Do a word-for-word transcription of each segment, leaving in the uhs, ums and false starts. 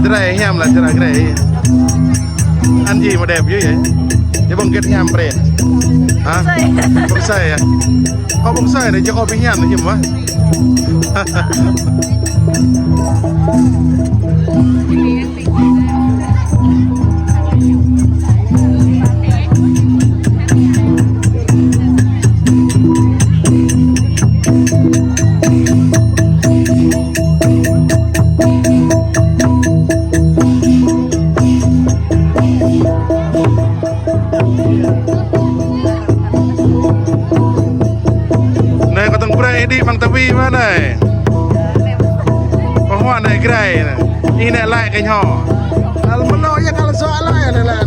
Jrai hiam lah, jrai jrai. Ăn gì mà đẹp dữ vậy? Chứ bông gét hiam bre. Hả? Bông sai. Bông sai à? Có bông sai này chứ có bị hiam là hiam quá. Anai kâo tơ̆ng brơi đĭ mơ̆ng tơwi mơ̆n anai. Pơhuă anai grai anai. Ih anai laĭ kơ ñu. Kâo mơnuih yơh kâo sua laĭ anai laĭ.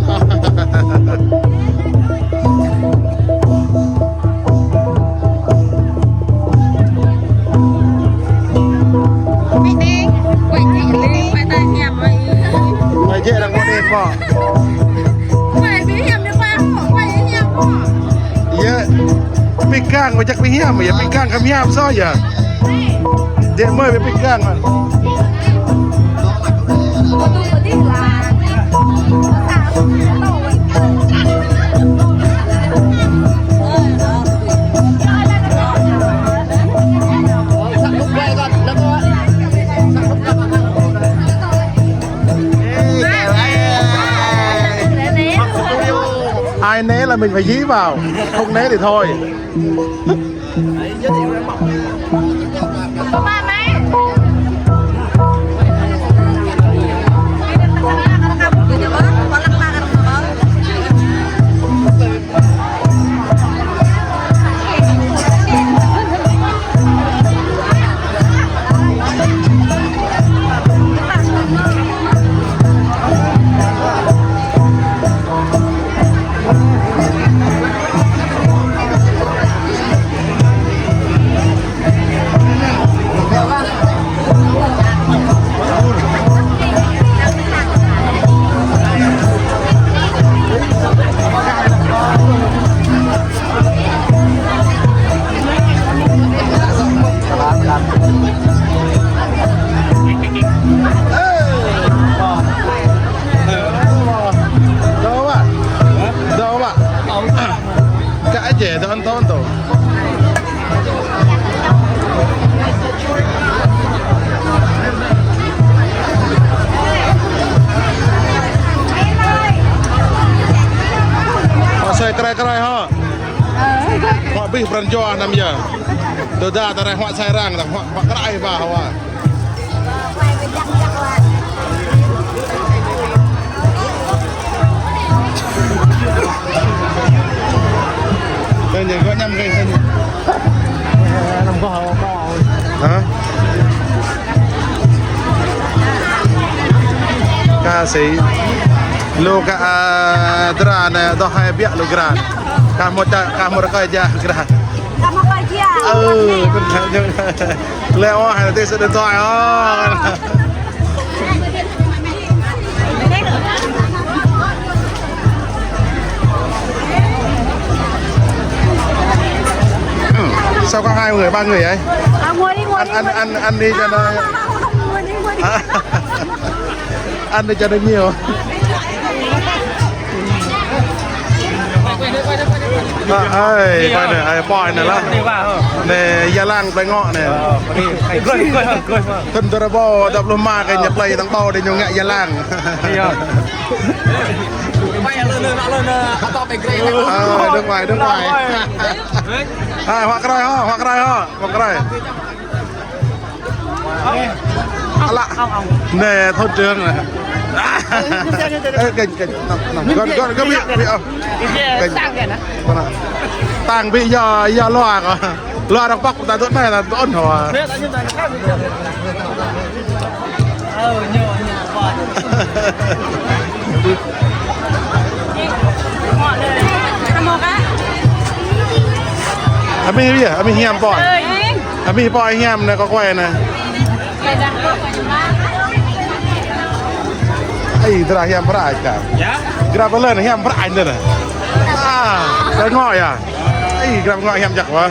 Mai jĕ arăng mơ̆ đe pô. Yơh, pơgang, ƀu jak pơhiam, yơh, pơgang kơ hiam soh yơh. Jĕ mơi pơgang. Ai né là mình phải dí vào, không né thì thôi. Dơ wa. Dơ wa. Ka aja, dơ anton to. Huă sai krai krai hă. Huă bih pran jua anăm yơh. Tơdah ta rai huă sai arăng, ta huă, huă krai wa hă. Tơ ñu gơ̆ ñăm kơ tơ ñu. Hă? Ka sĭ. Lu ka, a, dra anai, dŏ hai biă lu dra. Ka hmâo čă, ka hmâo rơkơi jă dra. Ka hmâo rơkơi jă. Ơ, kơnang ñu. Lĕ ôh, hai tơ sĭt điện thoại ôh. Sao có hai người, ba người vậy? À, ngồi đi, ngồi đi, ăn, ngồi đi. Ăn, ăn đi cho nó. Ngồi đi, ngồi đi. Ăn đi cho nó nhiều. Ơ, ơi, poi anai, ơi, poi anai lah. Anai, Gia Lang plei ngŏ anai. Thŭn dua rơbâo dua pluh rơma kơ ñu plei tơ̆ng ƀâo đe ñu ngă Gia Lang. Ơ, nước ngoài, nước ngoài. À, huă krai hă, huă krai hă, huă krai. Ală. Anai, thôn trưởng anai. Ơ, kênh, kênh, năm, năm. Gơ̆n, gơ̆n, gơ̆n, ƀiă, ƀiă. Kênh. Tang ƀiă, yua, yua luă kơ. Luă arăng pŏk ta tŭ anai, ta tŭ ôn hŏ. Amĭ ƀiă, amĭ hiam poi. Amĭ poi hiam anai kơ kuai anai. Ai, dra hiam prăk ka. Yă? Dra pơlăn hiam prăk anai anai. A, dra ngŏ yă. Ai, dra ngŏ hiam jak wa.